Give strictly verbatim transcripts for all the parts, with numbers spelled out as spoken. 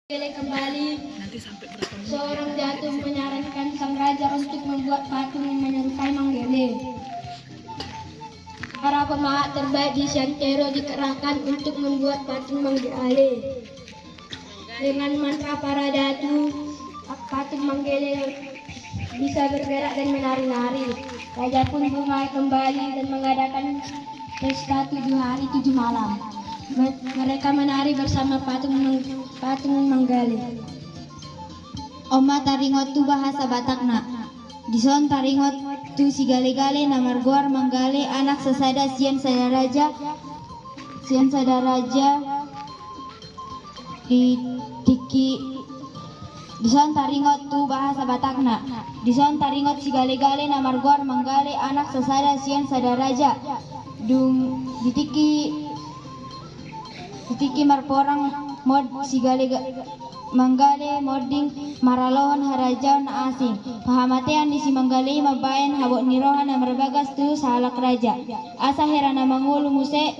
Manggele kembali. Seorang datu menyarankan sang raja untuk membuat patung menyerupai Manggele. Para pemahat terbaik di Siantero dikerahkan untuk membuat patung Manggele. Dengan mantra para datu, patung Manggele bisa bergerak dan menari-nari. Raja pun bermain kembali dan mengadakan pesta tujuh hari tujuh malam. Me-, mereka menari bersama patung Mang-, patung Manggale. On ma taringot tu bahasa Batakna. Dison taringot tu si Gale-gale na margoar Manggale, anak sasada sian sada raja, sian sada raja, di tingki, dison taringot tu bahasa Batakna. Dison taringot si Gale-gale na margoar Manggale, anak sasada sian sada raja. Dung di tingki, di tingki marporang mod si Gale ga-, Manggale monding maralohon harajaon na asing. Pahamatean ni si Manggale i mambahen habot ni roha na marbagas tu sahalak raja. Asa hera na mangolu muse,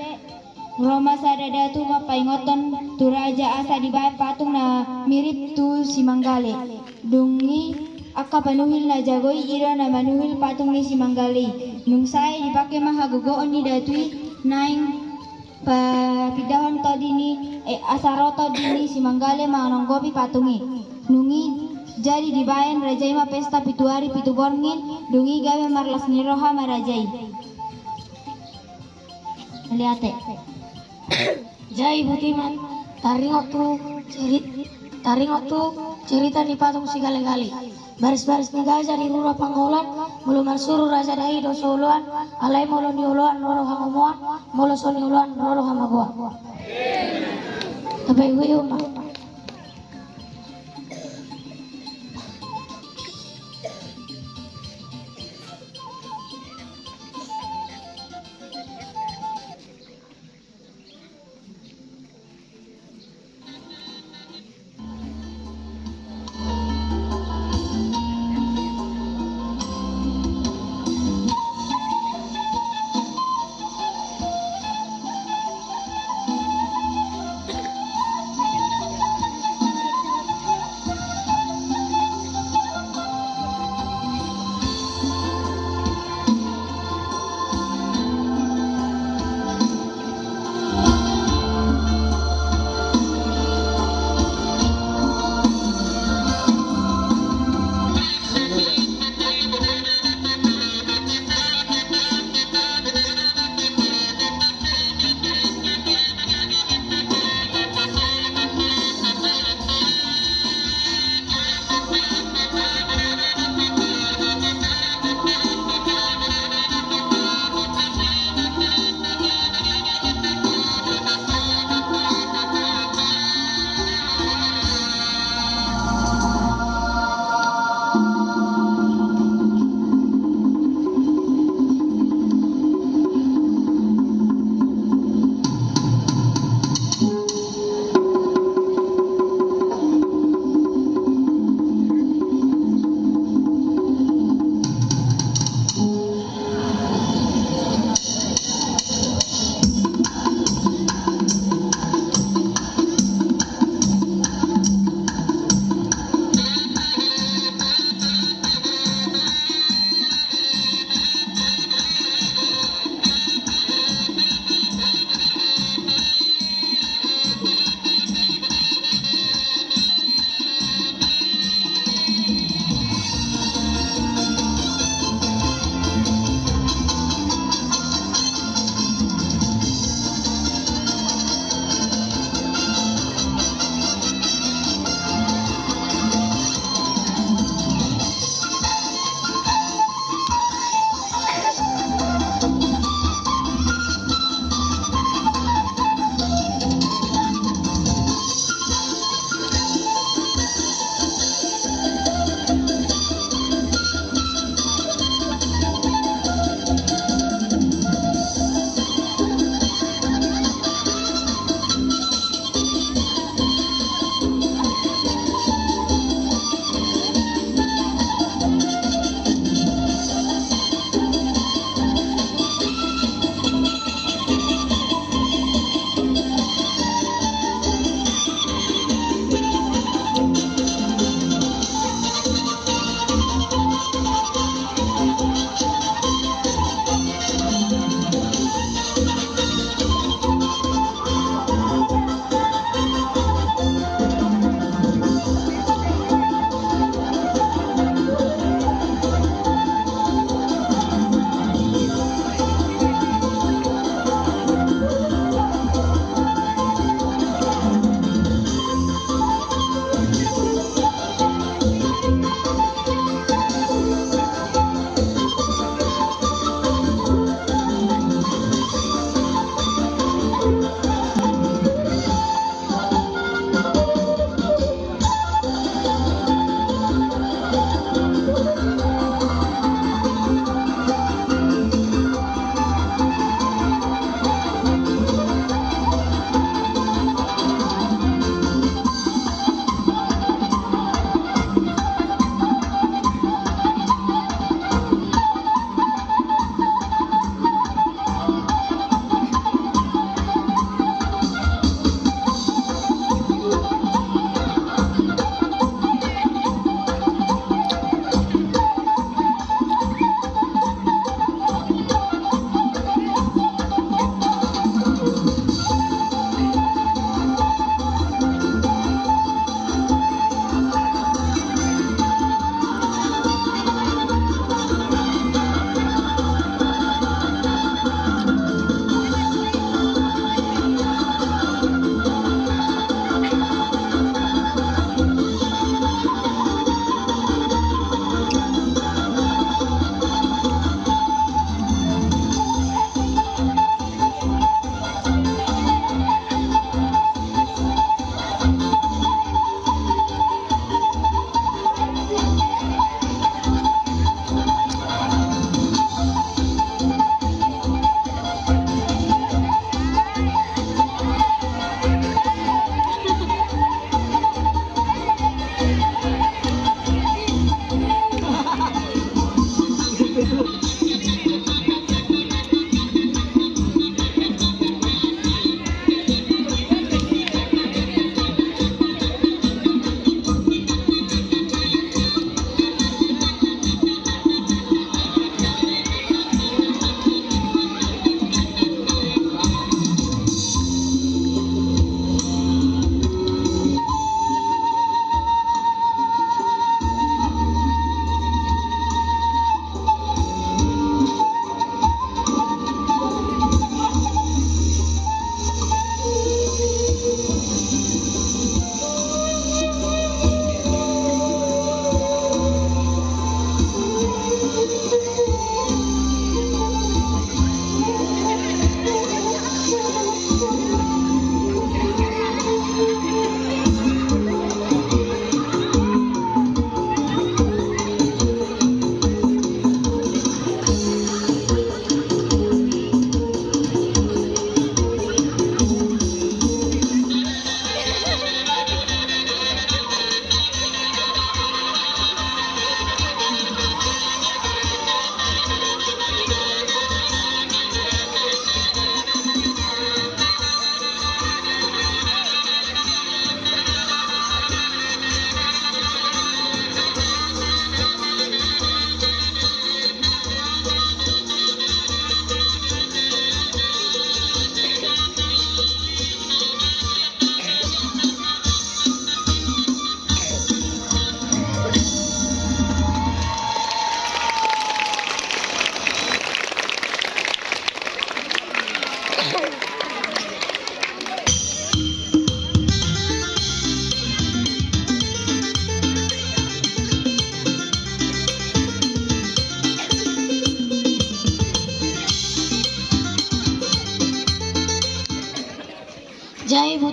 ro ma sada datu mampaingothon tu raja asa dibahen patung na mirip tu si Manggale. Dung i angka panuhil na jago i, i do na manuhil patung ni si Manggale i. Dung sae dipake ma hagogoon ni datu i naeng papindahon tondi ni, eh, asa ro tondi ni si Manggale manonggopi patung i. Dung i jadi dibahen raja i ma pesta pitu ari pitu borngin, dung i gabe marlas ni roha ma raja i. Mauliate. Jadi botima, taringot tu ceri-, taringot tu cerita ni patung si Gale-gale. Baris-baris ni gaja di rura Panggolan, molo marsuru raja dai do so oloan, alai molo nioloan ro do hagomoan, molo so nioloan ro do hamagoan. Tapaihut-ihut ma.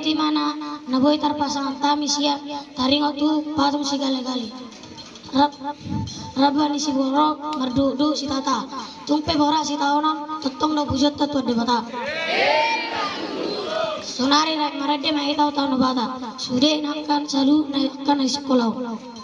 Ima na boi tarpasangap hami sian taringot tu patung sigalegale. Rap, rap ni siborok mardohot sitata. Tung pe boras sitaonon, tongtong do pujionta tu Debata. Saonari rap marende ma hita tu Debata. Sude nangkin saluhut nangkin na di sikola on.